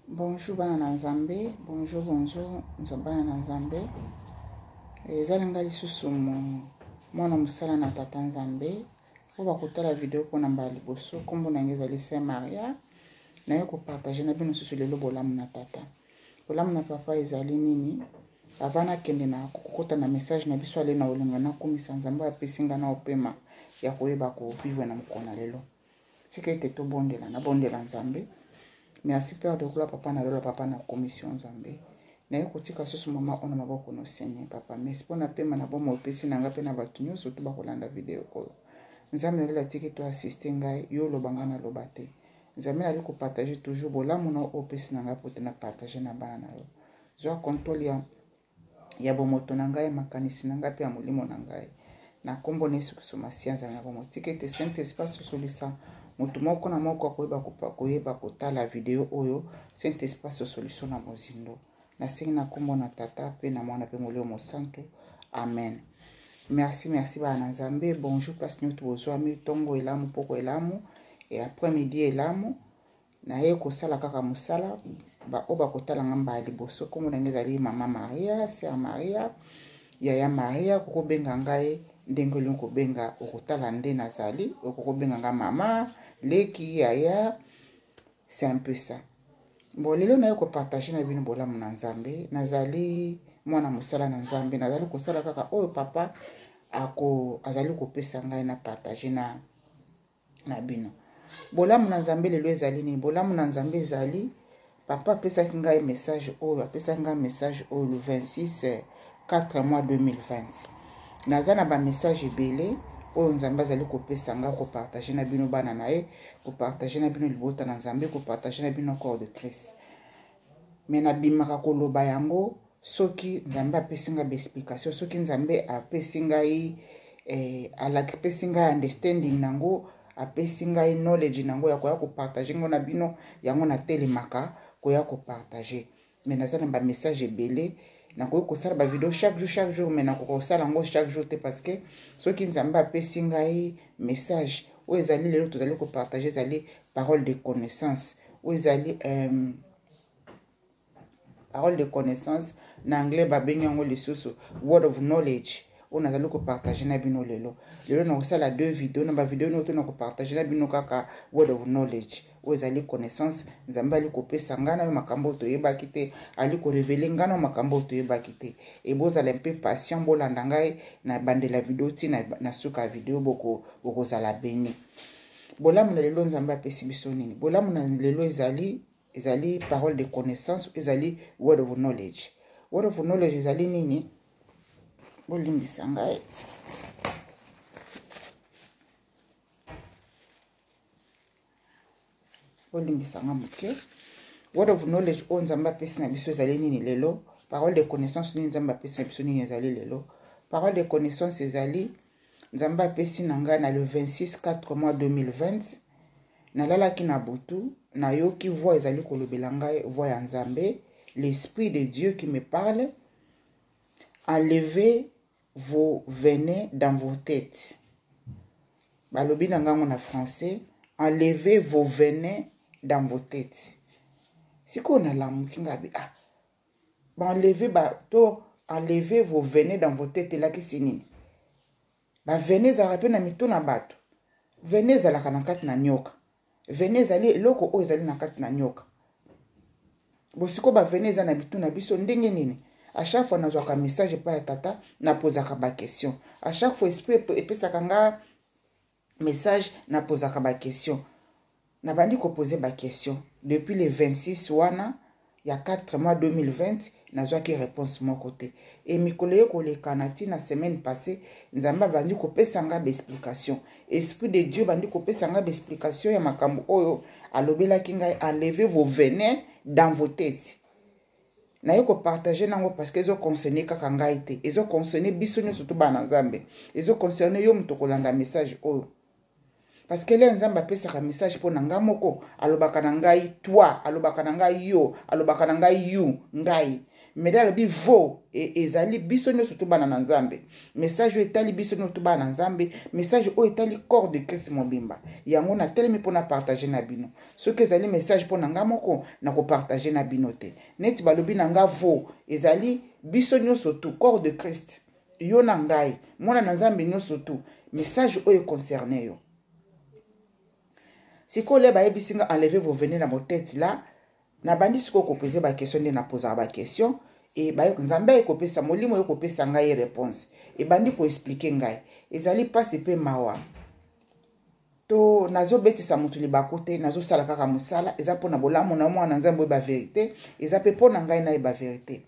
Bonjour bana na Nzambe, bonjour bonjour bana na Nzambe. Ezali nga lisusu mwana mosala na tata Nzambe. Oyo bakotala video mpona mbala liboso, nkombo na ngai ezali Saint Maria. Naye kopartage na bino lisusu lelo bolamu na tata. Bolamu na papa ezali nini? Avant nakende na kokota na message na biso ale na olinga nakumisa Nzambe apesi nga na opema ya koyeba kovivre na mokolo na lelo. Tika ete tobondela, nabondela Nzambe. Merci Père de gloire, papa na lola, papa na commission Nzambe. Naye kotika susu mama oyo na maboko no Seigneur papa. Merci mpo na pema na bomoi opesi na ngai mpe na bato nyonso to bakolanda video oyo. Nzambe na lola tiki to assiste ngai, yo oloba ngai naloba te. Nzambe nali kopartage toujours bolamu na oyo opesi na ngai mpo te na partage na bana na yo. Zwa contrôle ya bomoto na ngai, makanisi na ngai mpe ya molimo na ngai. Na nkombo na Yesu Kristo Masiya Nzambe na bomoi. Tika ete Saint Esprit asosolisa moto moko na moko akoyeba koyeba kotala video oyo. Saint Esprit asosolisa na mozindo. Nasengi na nkombo na Tata mpe na Mwana mpe Molimo Mosantu. Amen. Merci, merci bana na Nzambe. Bonjour place nyonso bozwami. Ntongo elamu, poko elamu, et après midi elamu. Naye kosala kaka mosala. Baoyo bakotala nga mbala liboso, nkombo na ngai ezali Mama Maria, Sœur Maria, Yaya Maria. Okobenga ngai ndenge olingi kobenga, okotala nde nazali. Okobenga ngai mama, leki, yaya, c'est un peu ça. Bon, lelo naye kopartage na bino bolamu na Nzambe. Nazali mwana mosala na Nzambe, nazali kosala kaka oyo papa ako azali kopesa ngai na partage na bino. Bolamu na Nzambe lelo ezali nini? Bolamu na Nzambe ezali papa apesaki ngai message oyo, apesaki ngai message oyo le 26 4 mois 2020. Naza na ba message ebele oyo Nzambe azali kopesa ngai kopartage na bino bana na ye, kopartage na bino libota na Nzambe, kopartage na bino corps de Christ. Mais nabimaka koloba yango soki Nzambe apesi ngai ba explication, soki Nzambe apesi ngai apesi ngai understanding nango, apesi ngai knowledge nango ya koya kopartage ngo na bino, yango natelemaka koya kopartage. Mais naza na ba message ebele, nakoki kosala ba video chaque jour, chaque jour, mais nakoki kosala yango chaque jour te, parce que soki Nzambe apesi ngai message oyo ezali lelo tozali kopartage, ezali parole de connaissance oyo ezali parole de connaissance na anglais babengi yango lisusu word of knowledge, oyo nazali kopartage na bino lelo. Lelo nakosala deux vidéos, na bavideo nyonso to nakopartage na bino kaka word of knowledge oyo ezali connaissance. Nzambe ali kopesa ngai na yo makambo oyo toyebaki te, ali korevele ngai na yo makambo oyo toyebaki te. E bozala mpe patient, bolanda ngai na bandela video ti na suka ya video, bokozala beni. Bolamu na lelo Nzambe apesi biso nini? Bolamu na lelo ezali parole de connaissance, ezali word of knowledge. Word of knowledge ezali nini? Bolimbisa ngai. Bolimbisa nga moke. Word of knowledge oyo Nzambe apesi na biso ezali nini lelo? Parole de connaissance nini Nzambe apesi na biso nini ezali lelo? Parole de connaissance ezali Nzambe apesi na ngai na le 26 4 mois 2020. Nalalaki na butu, nayoki voix ezali kolobela ngai, voix ya Nzambe, l'esprit de Dieu qui me parle. Enlevez vos venins dans vos têtes. Balobi na ngango na français, enlevez vos venins dans vos têtes. Sikoyo nalamuki ngabi, ah, ba enlever ba to enlever vos venins dans vos têtes elakisi nini? Ba venin ezalaka mpe na mito na bato. Venin ezalaka na kati na nyoka. Venin ezali eloko oyo ezali na kati na nyoka. Bosiko ba venin eza na mitu na biso ndenge nini? À chaque fois nazwaka message epai ya tata, napozaka ba question. À chaque fois esprit epesaka nga message, napozaka ba question. Nabandi kopose ba question depuis le 26 wana ya 4 mois 2020, nazwaki réponse moko te. E mikolo ye koleka na ntina semaine passée, Nzambe abandi kopesa nga baexplication. Esprit de Dieu bandi kopesa nga baexplication ya makambo oyo alobelaki ngai, enlevez vos venins dans vos têtes. Naye kopartage nango parce que ezoconcerne kaka ngai te, ezoconcerne biso nyonso to bana Nzambe, ezoconcerne yo moto kolanda message oyo. Parce que lelo Nzambe apesaka message mpo na ngai moko, alobaka na ngai toi, alobaka na ngai yo, alobaka na ngai you, ngai. Mais alobi vo e, ezali biso nyonso tobana na Nzambe. Message oyo etali biso nyonso tobana na Nzambe, message oyo etali corps de Christ mobimba. Yango natelemi mpo na partage na bino. Soki ezali message mpo na nga moko, nakopartage na bino te. Neti balobi na nga vo ezali biso nyonso tu corps de Christ, yo na ngai, mwana na Nzambe nyonso tu, message oyo econcerne yo. Sikoyo le bayebisi nga enlevez vos venez na botete la, nabandi sikoyo kopose baquestion nde napozaka baquestion e Nzambe aye kopesa molimo ye kopesa ngai réponse, ebandi koexplike ngai. Ezali mpasi mpe mawa to nazobetisa moto libaku te, nazosala kaka mosala. Eza mpona bolamu na mwana Nzambe oyeba verité, eza mpe mpo na ngai nayeba verité.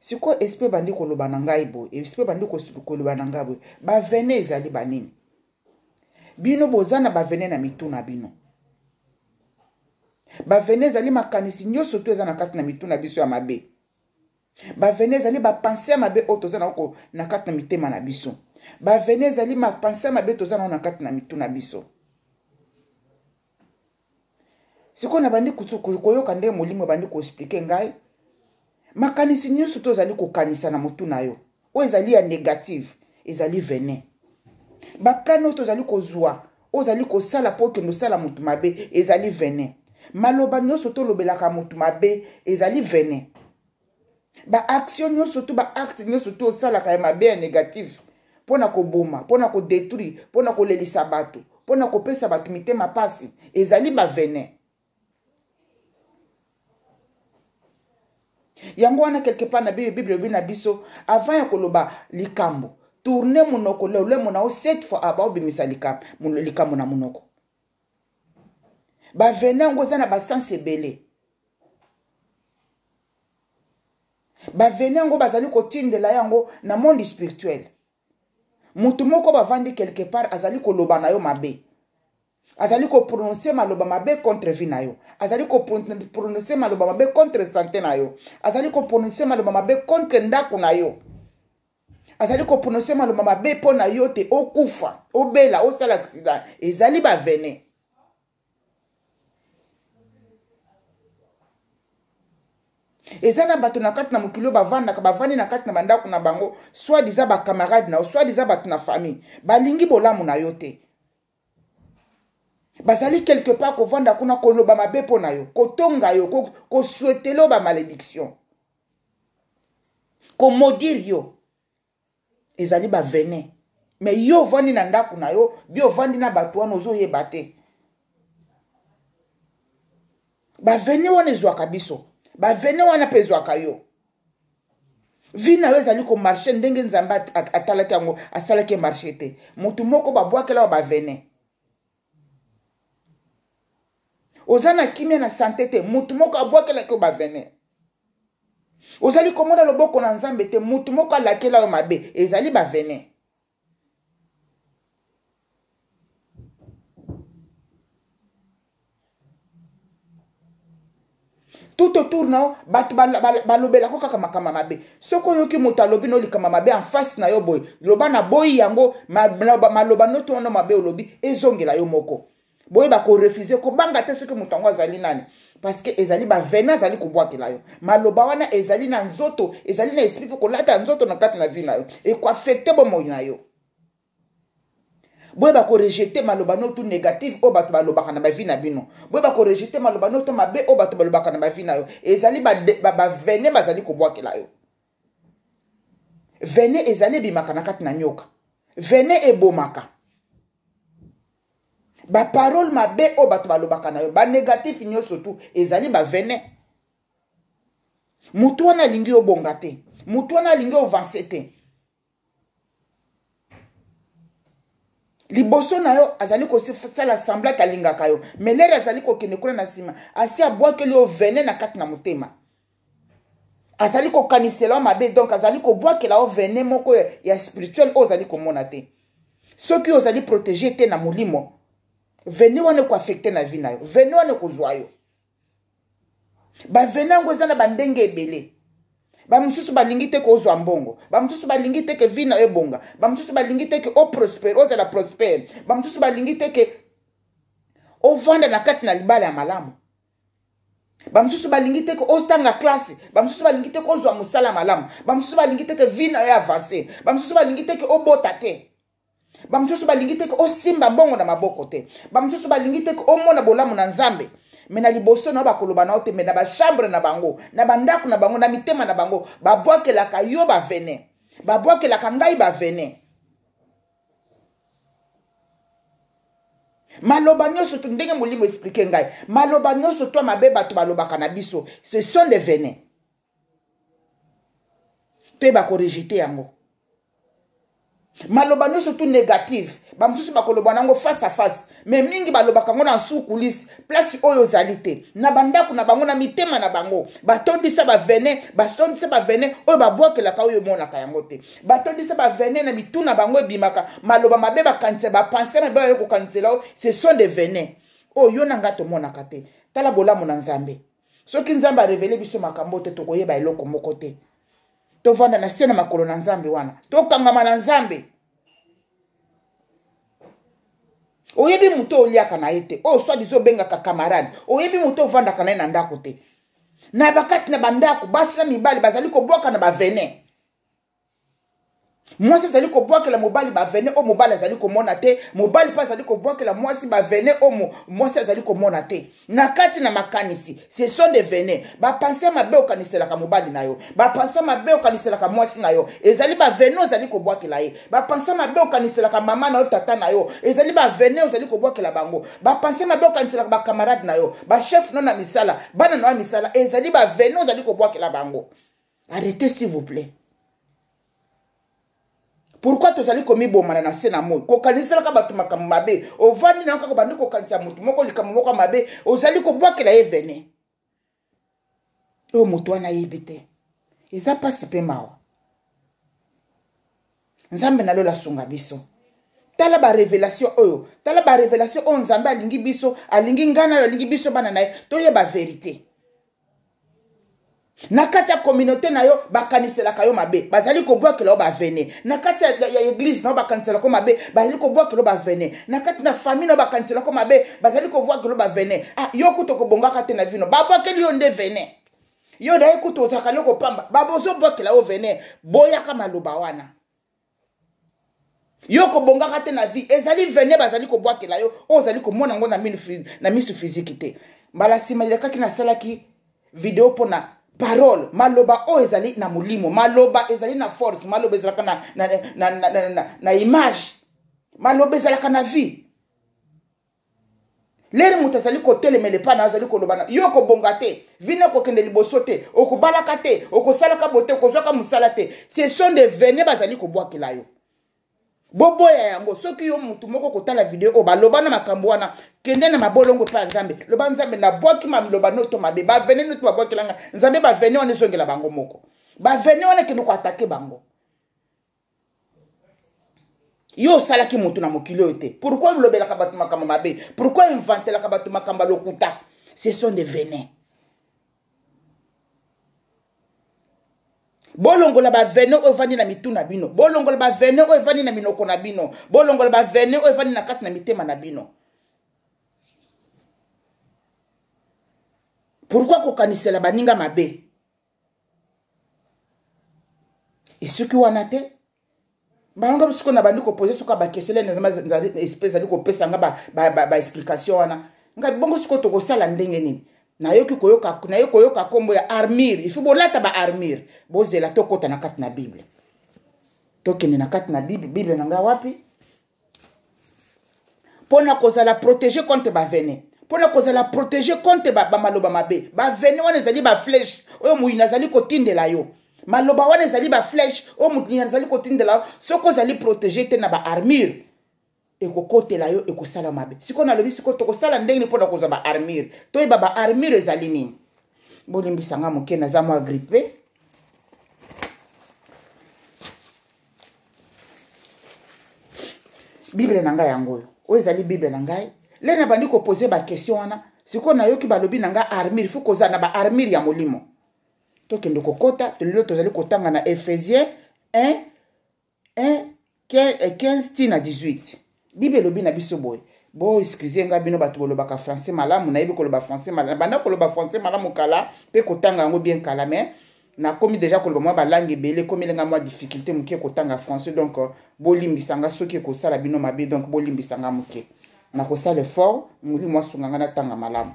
Sikoyo esprit ebandi koloba na ngai boye, esprit ebandi koloba na ngai boye: bavene ezali banini? Bino boza na bavene na mitu na bino. Bavene ezali makanisi nyonso to eza na kati na mitu na biso ya mabe. Bavene ezali bapense ya mabe oyo toza nango na kati na mitema na biso. Bavene ezali mapense ya mabe toza nango na kati na mitu na biso. Sikoyo nabandi koyoka ndenge molimo ebandi koexplike ngai: makanisi nyonso to ozali kokanisa na motu na yo oyo ezali ya négative ezali venin. Baplane oyo tozali kozwa, oyo ozali kosala mpo okende osala motu mabe, ezali venin. Maloba nyonso tolobelaka motu mabe ezali venin. Baaction nyonso to baacte nyonso to osalaka ya mabe, ya négative, mpo na koboma, mpo na kodétruire, mpo na kolelisa bato, mpo na kopesa bato mitema mpasi, ezali bavenin. Yango wana quelque part na Bible, Bible elobi na biso: avant ya koloba likambo, tourne monoko, lolemo na yo sept fois aba obimisa likambo na monoko. Bavenin yango eza na basense ebele. Bavenin yango bazali kotindela yango na monde spirituel. Motu moko bavandi quelque part, azali koloba na yo mabe, azali koprononce maloba mabe contre vie na yo, azali koprononce maloba mabe contre santé na yo, azali koprononce maloba mabe contre ndako na yo, azali koprononce maloba mabe mpo na yo te okufa, obela, osala accident. Ezali bavenin. Eza na bato na kati na mokili oyo bavandaka, bavandi na kati na bandako na bango, soit disant bacamarade na yo, soit disant bato na famille, balingi bolamu na yo te. Bazali quelque part kovanda kuna, koloba mabe mpo na yo, kotonga yo, koswetele yo bamalédiction, komaudire yo. Ezali bavenin. Mais yo ovandi na ndako na yo, bi ovandi na bato wana, ozoyeba te. Bavenin wana ezwaka biso, bavenin wana mpe ezwaka yo. Vie na yo ezali komarche ndenge Nzambe atalaki yango, asalaki marche te. Motu moko babwakela yo bavenin. Oza na kimia na sante te, motu moko abwakelaki yo bavenin. Ozali komona loboko na Nzambe te, motu moko alakela yo mabe. Ezali bavenin. Tout autour na yo, bato balobelako kaka makambo mabe. Soki oyoki moto alobi no likambo mabe en face na yo boye, loba na boyi yango. Maloba noto wana mabe olobi ezongela yo moko. Boyeba korefuse, kobanga te soki moto yango azali nani, parce que ezali bavenin azali kobwakela yo. Maloba wana ezali na nzoto, ezali na esprit, mpe kolata nzoto na kati na vie na yo, ekoaffecte bomoi na yo. Boyeba korejete maloba noto négative oyo bato balobaka na bavie na bino. Boyeba korejete maloba noto mabe oyo bato balobaka na bavie na yo. Ezali bavenin bazali kobwakela yo. Venin ezali ebimaka na kati na nyoka. Venin ebomaka. Baparole mabe oyo bato balobaka na yo, banégatif nyonso tu, ezali bavenin. Motu wana alingi obonga te, motu wana alingi ovance te. Liboso na yo azali kosala semblant alingaka yo, mais lere azali kokende kuna na nsima, asi abwakeli yo venin na kati na motema. Azali kokanisela yo mabe, donc azali kobwakela yo venin moko ya spirituel oyo ozali komona te. Soki ozali protégé te na molimo, venin wana ekoaffecte na vie na yo, venin wana ekozwa yo. Bavenin yango eza na bandenge ebele. Bamosusu balingi te kozwa mbongo, bamosusu balingi te ke vie na yo ebonga, bamosusu balingi te ke oprospère, ozala prospère, bamosusu balingi te ke ovanda na kati na libala ya malamu. Bamosusu balingi te ke otanga classe, bamosusu balingi te kozwa mosala malamu, bamosusu balingi te ke vie na yo avance, bamosusu balingi te ke obota te, bamosusu balingi te ke osimba mbongo na maboko te, bamosusu balingi te ke omona bolamu na Nzambe. Me na liboso na yo bakoloba na yo te, me na bachambre na bango, na bandako na bango, na mitema na bango, babwakelaka yo bavene, babwakelaka ngai bavene. Maloba nyonso to ndenge molimo explike ngai, maloba nyonso to mabe bato balobaka na biso, ce sont des venin. Toyeba korejete yango. Maloba nyonso tu négative, bamosusu bakoloba nango face à face, mais mingi balobaka yango na sous coulisse, place oyo ozali te, na bandako na bango, na mitema na bango. Batondisa bavene, batondisa bavene oyo babwakelaka, oyo omonaka yango te. Batondisa bavene na mitu na bango, ebimaka maloba mabe, bakanisa bapense mabe, baye kokanisela oyo. Ce sont des venin oyo yo na ngai tomonaka te. Tala bolamu na Nzambe. Soki Nzambe arevele biso makambo te, tokoyeba eloko moko te. Tovanda na se na makolo na Nzambe wana, tokangama na Nzambe. Oyebi moto oliaka na ye te, oyo soit diso obengaka camarade, oyebi moto ovandaka na ye na ndako te. Na bakati na bandako, basi na mibali bazali kobwaka na bavene. Mwasi azali kobwakela mobali bavene oyo mobali azali komona te, mobali mpe azali kobwakela mwasi bavene oyo mwasi azali komona te. Na kati na makanisi, ce sont des venin. Bapense mabe okaniselaka mobali na yo, bapense mabe okaniselaka mwasi na yo, ezali bavene ozali kobwakela ye. Bapense mabe okaniselaka mama na yo, tata na yo, ezali bavene ozali kobwakela bango. Bapense mabe okaniselaka bakamarade na yo, bachef no na misala, bana na yo ya misala, ezali bavene ozali kobwakela bango. Arrêtez, s'il vous plaît. Pourquoi tozali komibomana na se na moi, kokaniselaka bato makambo mabe? Ovandi na yo kaka, obandi kokanisa motu moko likambo moko ya mabe, ozali kobwakela ye vene oyo moto wana ayebi te. Eza mpasi mpe mawa. Nzambe na lola asunga biso. Tala barevelation oyo, tala barevelation oyo Nzambe alingi biso, alingi ngai na yo, alingi biso bana na ye toyeba verité. Na kati ya communauté na yo, bakaniselaka yo mabe, bazali kobwakela yo bavene. Na kati ya église na yo, bakaniselaka yo mabe, bazali kobwakela yo bavene. Na kati na famille na yo, bakaniselaka yo mabe, bazali kobwakela yo bavene. Ah, yo kutu okobongaka te na vino, babwakeli yo nde vene. Yo daye kutu ozalaka loko pamba, babozobwakela yo vene. Boyaka maloba wana. Yo kobongaka te na vie, ezali vene bazali kobwakela yo, oyo ozali komona yango na misu fiziki te. Mbala nsima elekaki, nasalaki video mpona parole, maloba oyo ezali na molimo, maloba ezali na force, maloba ezalaka na image, maloba ezalaka na vie. Lere moto azali kotelemela epai na azali koloba na yo, okobonga te, vino okokende liboso te, okobalaka te, okosalaka bote, okozwaka mosala te, ce sont des vene bazali kobwakela yo. Boboya yango. Soki yo motu moko kotala video oyo baloba na makambo wana, kende na mabolongo epai ya Nzambe, loba: Nzambe, nabwaki maloba noto mabe, bavene noto babwakelanga. Nzambe, bavene wana ezongela bango moko. Bavene wana ekende koatake bango. Yo osalaki moto na mokili oyo te. Pourquoi olobelaka bato makambo mabe? Pourquoi inventelaka bato makambo ya lokuta? Ce sont des venins. Bolongola bavene oyo evandi na mitu na bino, bolongola bavene oyo evandi na minoko na bino, bolongola bavene oyo evandi na kati na mitema na bino. Pourquoi kokanisela baninga mabe? Esuki wana te. Bango sikoyo na bandi kopose soki baquestion, esprit ezali kopesa nga baexplication wana. Ngai bongo sikoyo tokosala ndenge nini? Nayoki koyoka, naye koyoka nkombo ya armure. Il faut bolata baarmure. Bozela, tokɔta na kati na Bible, tokende na kati na Bible. Bible na ngai wapi? Mpona kozala protégé contre bavene, mpona kozala protégé contre bamaloba mabe. Bavene wana ezali baflèche oyo moyini azali kotindela yo. Maloba wana ezali baflèche oyo moyini azali kotindela yo. Soki ozali protégé te na baarmure, ekokotela yo, ekosala mabe. Sikoyo nalobi, sikoyo tokosala ndenge nini mpona kozwa baarmure? Toyeba baarmure ezali nini. Bolimbisanga moke, naza mwa grippe. Bible na ngai yango oyo, oyo ezali Bible na ngai. Lere nabandi kopose baquestion wana, sikoyo nayoki balobi na ngai armure, faut kozala na baarmure ya molimo. Tokende kokɔta. Lelo tozali kotanga na Ephésiens 1 1 15 ti na 18. Bible elobi na biso boye: Bo excuse nga bino bato bolobaka français malamu, nayebi koloba français malamu, banda koloba français malamu kala mpe kotanga yango bien kala, mais nakomi deja koloba mwa balangue ebele, ekomeli nga mwa difficulté moke kotanga français. Donc bolimbisa nga soki ekosala bino mabe. Donc bolimbisa nga moke, nakosala effort, molimo asunga nga natanga malamu.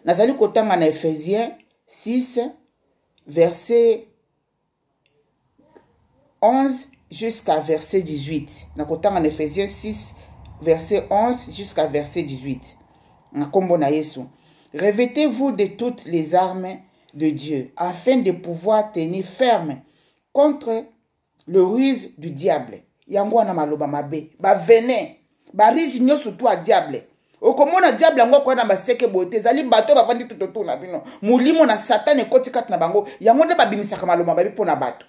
Nazali kotanga na Ephésiens 6 verset 11 jusqu'à verset 18. Nakotanga na Ephésiens 6 verset 11 jusqu'à verset 18 na nkombo na Yesu. Revêtez-vous de toutes les armes de Dieu afin de pouvoir tenir ferme contre le ruse du diable. Yango wana maloba mabe, bavenin, barise nyonso tu ya diable. Okomona diable yango akoya na baseke boye te, ezali bato bavandi tutotour na bino, molimo na Satan ekoti kati na bango, yango nde babimisaka maloba mabe mpo na bato.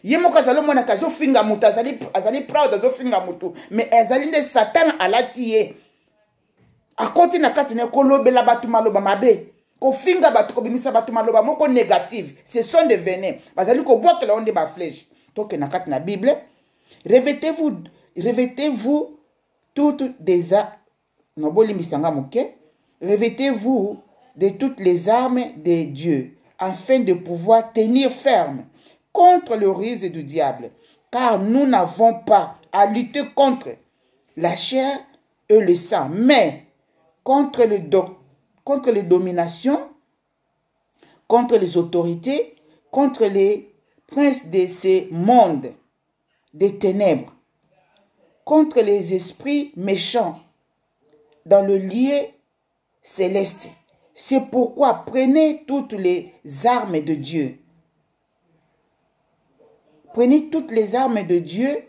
Ye moko azali omonaka azofinga moto, azali, azali proud, azofinga moto, mais ezali nde Satan alati ye, akoti na kati na ye kolobela bato maloba mabe, kofinga bato, kobimisa bato maloba moko négative. Ce sont des venins bazali kobwakela yo nde baflèche. Tokende na kati na Bible. Revêtez-vous, revêtez-vous toutes des a no, bolimbisa nga moke. Revêtez-vous de toutes les armes de Dieu afin de pouvoir tenir ferme contre le ruse du diable, car nous n'avons pas à lutter contre la chair et le sang, mais contre les dominations, contre les autorités, contre les princes de ce monde des ténèbres, contre les esprits méchants dans le lieu céleste. C'est pourquoi prenez toutes les armes de Dieu. Prenez toutes les armes de Dieu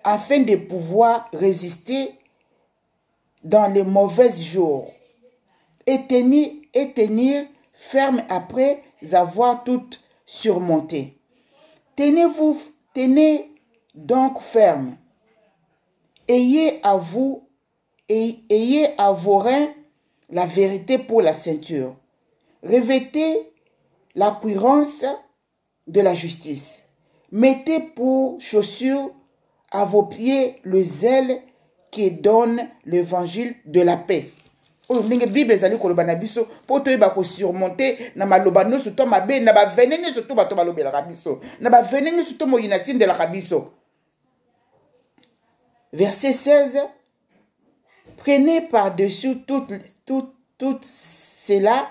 afin de pouvoir résister dans les mauvais jours et tenir ferme après avoir tout surmonté. Tenez-vous, tenez donc ferme. Ayez à vos reins la vérité pour la ceinture. Revêtez la cuirasse de la justice. Mettez pour chaussure à vos pieds le zèle qui donne l'évangile de la paix. Oyo ndenge Bible ezali koloba na biso mpo toyeba kosurmonter na maloba nyonso to mabe, na bavenin nyonso to bato balobelaka biso, na bavenin nyonso to moyini atindelaka biso. Verset 16: Prenez par-dessus tout cela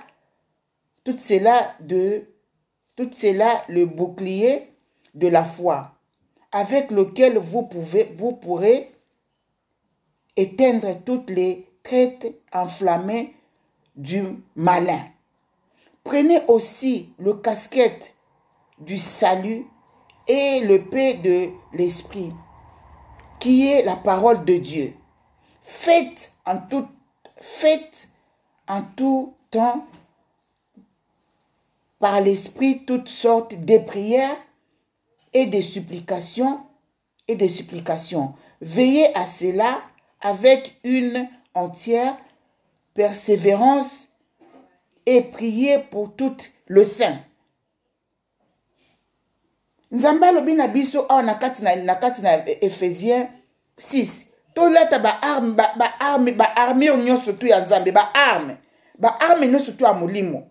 le bouclier de la foi avec lequel vous pourrez éteindre toutes les crêtes enflammées du malin. Prenez aussi le casquette du salut et l'épée de l'esprit, qui est la parole de Dieu. Faites en tout temps par l'esprit toutes sortes de prières et de supplications. Veillez à cela avec une entière persévérance et priez pour toutes le saint. Nzambe alobi na biso awa na kati na Éphésiens 6, tolata baarme, baarme, baarmure nyonso tu ya Nzambe, baarme nyonso tu ya molimo.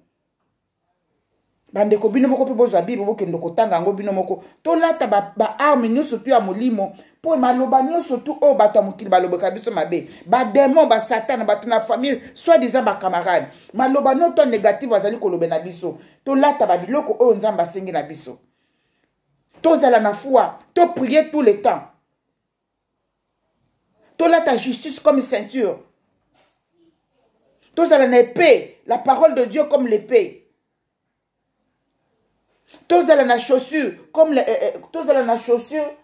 Bandeko, bino moko mpe bozwa Bible, bokende kotanga yango bino moko. Tolata baarme nyonso tu ya molimo mpo maloba nyonso tu oyo bato ya mokili balobaka biso mabe, badémon, basatana, bato na famille, soi-disant bacamarade, maloba nyonso négative bazali koloba na biso, tolata babiloko oyo Nzambe asengi na biso. Tozala na foi, toprier tout le temps, tolata justice comme ceinture, tozala na épée, la parole de Dieu comme l'épée, tozala na chaussure comme tozala na chaussure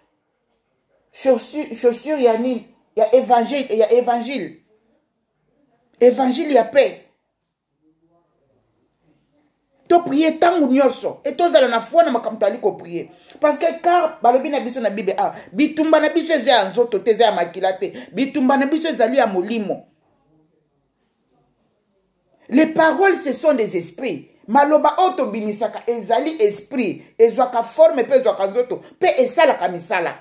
ya nini? Ya évangile, ya évangile, évangile ya paix. Toprier ntango nyonso e tozala na foi na makambo toali koprier, parce que car balobi na biso na Bible: ah, bitumba na biso eza ya nzoto te, eza ya makila te, bitumba na biso ezali ya molimo. Les paroles, ce sont des esprits. Maloba oyo tobimisaka ezali esprit, ezwaka forme mpe ezwaka nzoto mpe esalaka misala.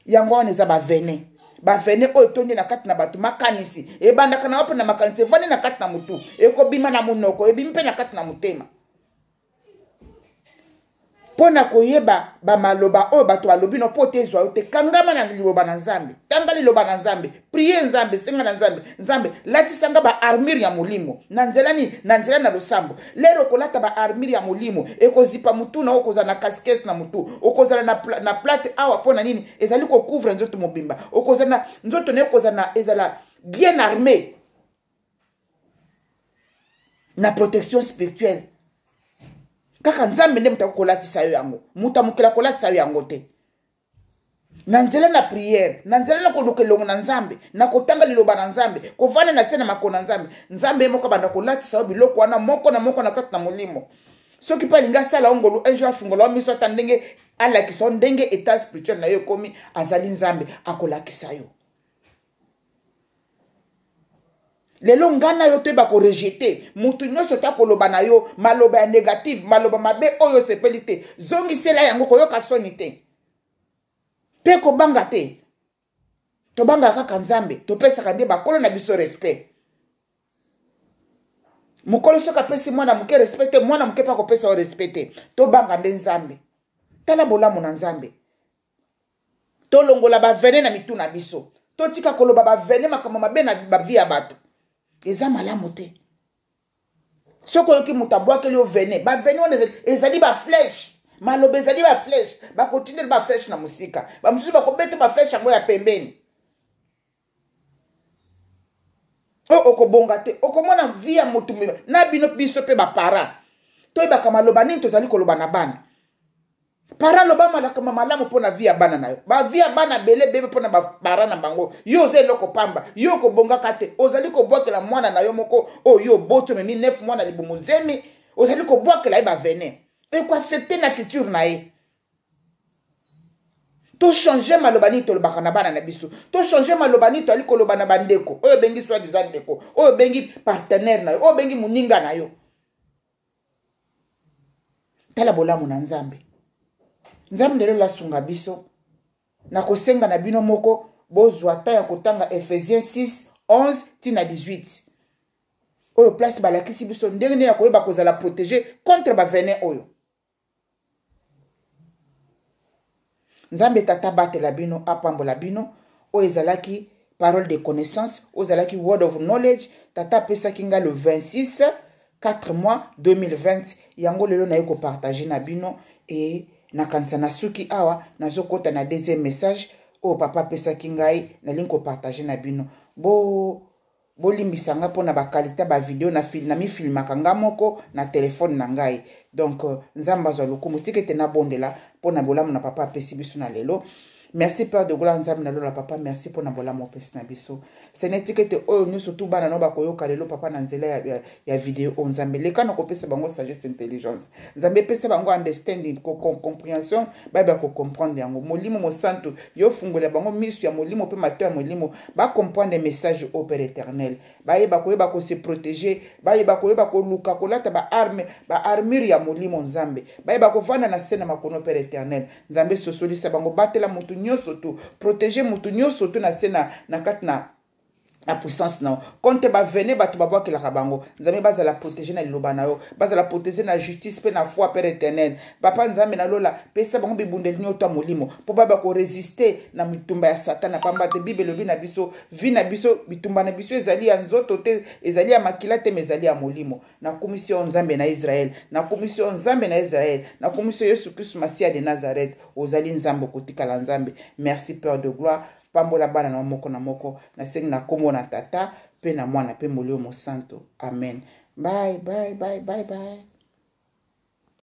Yango wana eza bavenin. Bavene oyo etondi na kati na bato, makanisi ebandaka na wapi? Na makanisi evandi na kati na motu, ekobima na monoko, ebimi mpe na kati na motema. Mpo na koyeba bamaloba oyo bato balobi no mpo te ezwa yo te, kangama na liloba na Nzambe, tanga liloba na Nzambe, prie Nzambe, senga na Nzambe: Nzambe, latisa nga baarmure ya molimo. Na nzela nini? Na nzela na losambo. Lero okolata baarmure ya molimo, ekozipa motu na okozala na kaskese na motu, okozala na plate awa. Mpo na nini? Ezali kocouvre nzoto mobimba. Okozala na nzoto na ekozala na ezala bien armé na protection spirituelle. Kaka Nzambe nde moto akokolatisa yo yango, moto amokela kolatisa yo yango te. Na nzela na priere, na nzela na koluka elongo na Nzambe, na kotanga liloba na Nzambe, kovanda na se na makolo na Nzambe, Nzambe ye moko abanda kolatisa yo biloko wana moko na moko na kati na molimo. Soki mpe alingi asala yo ngolu, un jour afungola yo miso, ata ndenge alakisa yo ndenge etat spirituel na yo ekomi. Azali Nzambe, akolakisa yo. Lelo ngai na yo toyeba korejete motu nyonso ta koloba na yo maloba ya négative, maloba mabe oyo osepeli te, zongisela yango. Koyoka soni te mpe kobanga te. Tobangaka kaka Nzambe, topesaka nde bakolo na biso respect. Mokolo soki apesi mwana moke respect te, mwana moke mpe akopesa yo respect te. Tobanga nde Nzambe. Tala bolamu na Nzambe. Tolongola bavene na mitu na biso, totika koloba bavene, makambo mabe na bavie ya bato eza malamu te. Soki oyoki moto abwakeli yo vene, bavene wana ezali baflèche, maloba ezali baflèche. Bakotindeli baflèche na mosika, bamosusu bakobeta baflèche yango ya pembeni. Oyo okobonga te, okomona vie ya motu na bino. Biso mpe baparent, toyebaka maloba nini tozali koloba na bana. Parent, loba malakama malamu mpo na vie ya bana na yo. Bavie ya bana bele bebe mpo na baparent na bango. Yo oza eloko pamba, yo okobongaka te. Ozali kobwakela mwana na yo moko oyo yo oboti, omemi 9 mwana libumu nzemi, ozali kobwakela ye bavene, ekoaffecte na future na ye. Tochange maloba nini tolobaka na bana na biso, tochange maloba nini toali koloba na bandeko oyo obengi soi-disant ndeko, oyo obengi partenaire na yo, oyo obengi moninga na yo. Tala bolamu na Nzambe. Nzambe lelo lasunga biso. Nakosenga na bino moko bozwa ta ya kotanga Ephésiens 6 11 ntina 18, oyo place balakisi biso ndenge nde ya koyeba kozala protégé contre bavenin oyo. Nzambe Tata batela bino, apambola bino. Oyo ezalaki parole de connaissance, oyo ezalaki word of knowledge Tata apesaki ngai le 26 4 mois 2020. Yango lelo naye kopartage na bino e nakanisa nasuki awa. Nazokɔta na deuxième message oyo papa apesaki ngai, nalingi kopartage na bino. Bo bolimbisa nga mpona bakalite ya bavideo na mifilmaka nga moko na telefone na ngai. Donc Nzambe azwa lokumu. Tika ete nabondela mpona bolamu na papa apesi biso na lelo. Merci, Père de gloire. Nzambe na lola, papa, merci mpona bolamu opesi na biso. Seigneur, tika ete oyo nyonso tu bana no bakoyoka lelo, papa, na nzela ya video oyo, Nzambe, leka na kopesa bango sagesse, intelligence. Nzambe, epesa bango understanding, comprehension, bayeba kocomprendre yango. Molimo Mosantu, yo fungola bango miso ya molimo mpe mato ya molimo, bacomprendre message oyo. Père éternel, bayeba koyeba kose protéger, bayeba koyeba koluka kolata baarme, baarmure ya molimo. Nzambe, bayeba kovanda na se na makono. Père éternel, Nzambe, sosolisa bango, batela motu nyonso tu, protéger motu nyonso tu na se na kati na puissance na yo contre bavene bato babwakelaka bango. Nzambe, bazala protégé na liloba na yo, bazala protégé na justice mpe na foi. Père éternel, papa, Nzambe na lola, pesa bango bibundeli nyonso ya molimo mpo bayeba koresiste na bitumba ya Satana. Pamba te Bible elobi na biso, vie na biso, bitumba na biso ezali ya nzoto te, ezali ya makila te, ma ezali ya molimo. Nakumisi yo, Nzambe na Israele. Nakumisi yo, Nzambe na Israele. Nakumisi yo, Yesu Kristu Masiya de Nazareth. Ozali Nzambe, okotikala Nzambe. Merci, Père de gloire. Pambola bana na moko na moko. Nasengi na nkombo na Tata mpe na Mwana mpe Molimo Mosantu. Amen. Bye bye bye bye bye.